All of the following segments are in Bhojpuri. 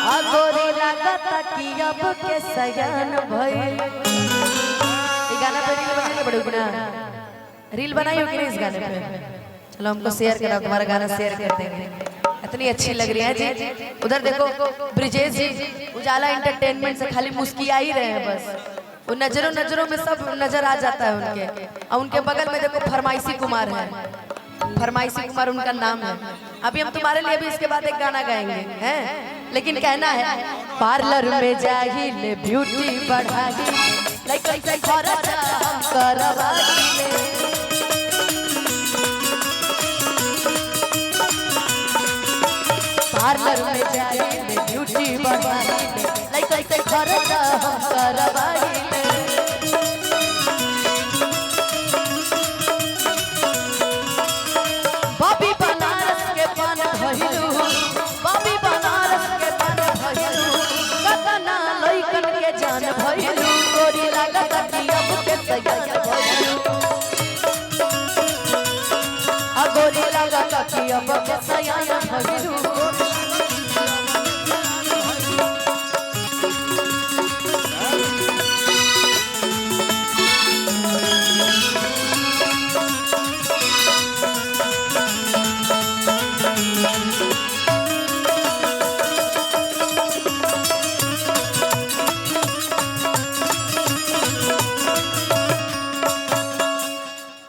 अगोरी लागत कि अब के सयान भइल। ये गाना पे रील बनाई बड़े गुना, रील बनाई हो कि नहीं इस गाने पे? चलो हमको शेयर करो, तुम्हारा गाना शेयर कर देंगे। इतनी अच्छी लग रही है जी। उधर देखो ब्रिजेश जी उजाला एंटरटेनमेंट से खाली मुस्किया ही रहे हैं बस, वो नजरों नजरों में सब नजर आ जाता है उनके। और उनके बगल में देखो फरमाइशी कुमार है, फरमाइशी कुमार उनका नाम है। अभी हम तुम्हारे लिए भी इसके बाद एक गाना गाएंगे हैं, लेकिन कहना है पार्लर में जाही ले ब्यूटी बढ़ाही, लाइक ऐसे खर्चा हम करवाही ले। पार्लर में जाही ले ब्यूटी बढ़ाही ले, लाइक ऐसे खर्चा हम करवाही ले। बॉबी बनारस के पान भइलू, बॉबी बनारस के पान भइलू, कतना लइकन के जान भइलू, गोरी लागत कि अब के सयान भइलू, आ गोरी लागत कि अब के सयान भइलू।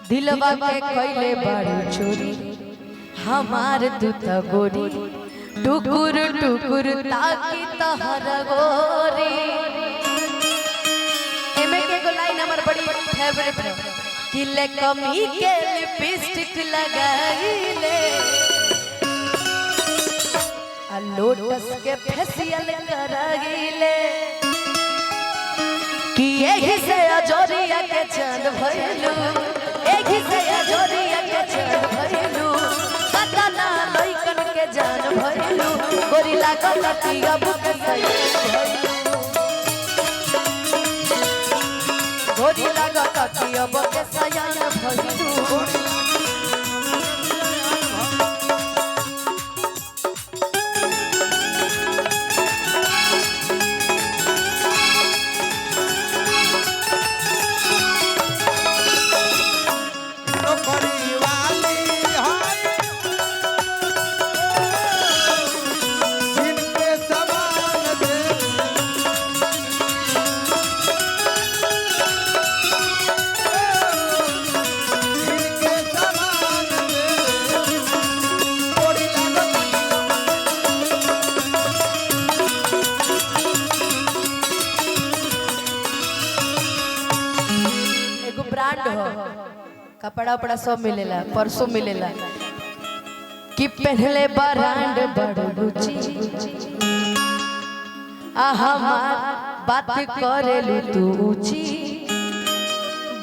दिलवा के कैले बारू चोरी हमार तू त गोरी, टुकुर टुकुर ताकी तहर गोरी। एमे के एगो लाइन हमर बड़ी फेवरेट है कि ले कमी के लिपस्टिक लगाइले, आ लोटस के फेशियल कराइले, कि एही से अजोरिया के चांद भइलू, एही से अजोरिया के चांद भइलू, कतना लइकन के जान भइलू, गोरी लागत कि अब के सयान भइलू, गोरी लागत कि अब के सयान भइलू। नौकरी वाली है जिनके समान दे, जिनके समान दे, गोरी लागत एगो ब्रांड हो, कपड़ा उपड़ा सब मिलेला, परसों मिलेला, कि पहले ब्रांड बड़ रुचि, आ हमार बात करेलू तू ऊंची,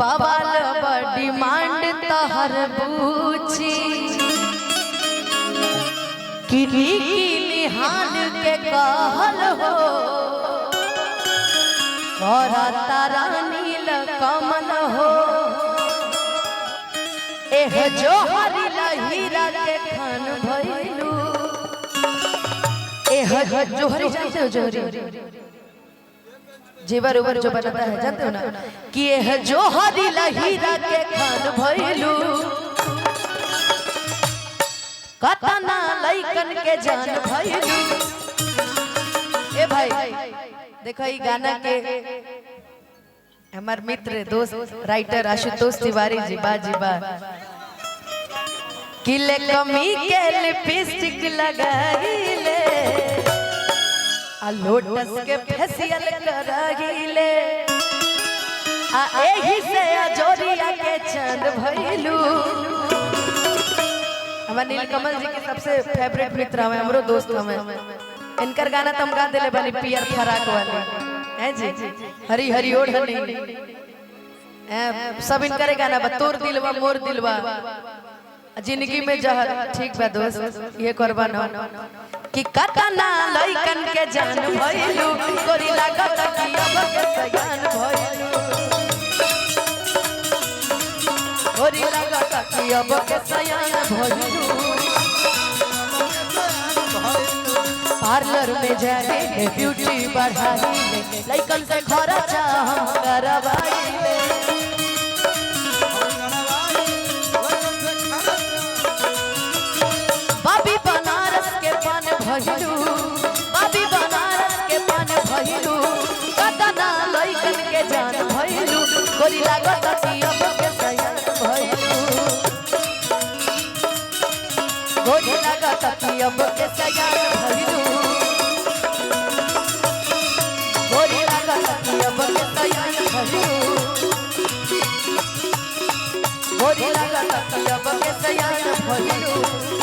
बवाल बड़ डिमांड तहर बूची, कि निकी निहाल के कहल हो करता नील कमल हो, एह जोहरी हीरा के खान भइलू। एह जोहरी जानते हो? जोहरी जेवर उवर जो बनाता है, जानते हो ना? कि एह जोहरी हीरा के खान भइलू, कतना लइकन के जान भइलू। ए भाई देखो ई गाना के हमार मित्र दोस्त राइटर आशुतोष तिवारी जी बा जी बा, कि ले कमी के लिपस्टिक लगाइले, आ लोटस के फेशियल कराइले, आ एही से अजोरिया के चांद भइलू। हमार नीलकमल जी के सबसे फेवरेट मित्र हमें, हमरो दोस्त हमें, इनकर गाना तो हम गा देले बानी पियर फराक वाले हैं जी, हरी हरी ओढ़नी सब इनकर गाना बा, तोर दिलवा मोर दिलवा जिंदगी में जहर। ठीक बा दोस्त, ये करबा न कि कतना लइकन के जान भइलू, गोरी लागत कि अब के सयान भइलू, गोरी लागत कि अब के सयान भइलू। पार्लर में जाए ले ब्यूटी बढ़ाई ले, लइकन से खर्चा हम करवाई ले। बाबी बनारस के पान भइलू, बाबी बनारस के पान भइलू, कतना लइकन के जान भइलू, गोरी लागत कि अब के सयान भइलू, गोरी लागत कि अब के सयान भइलू, गोरी लागत कि अब के सयान भइलू, गोरी लागत कि अब के सयान भइलू।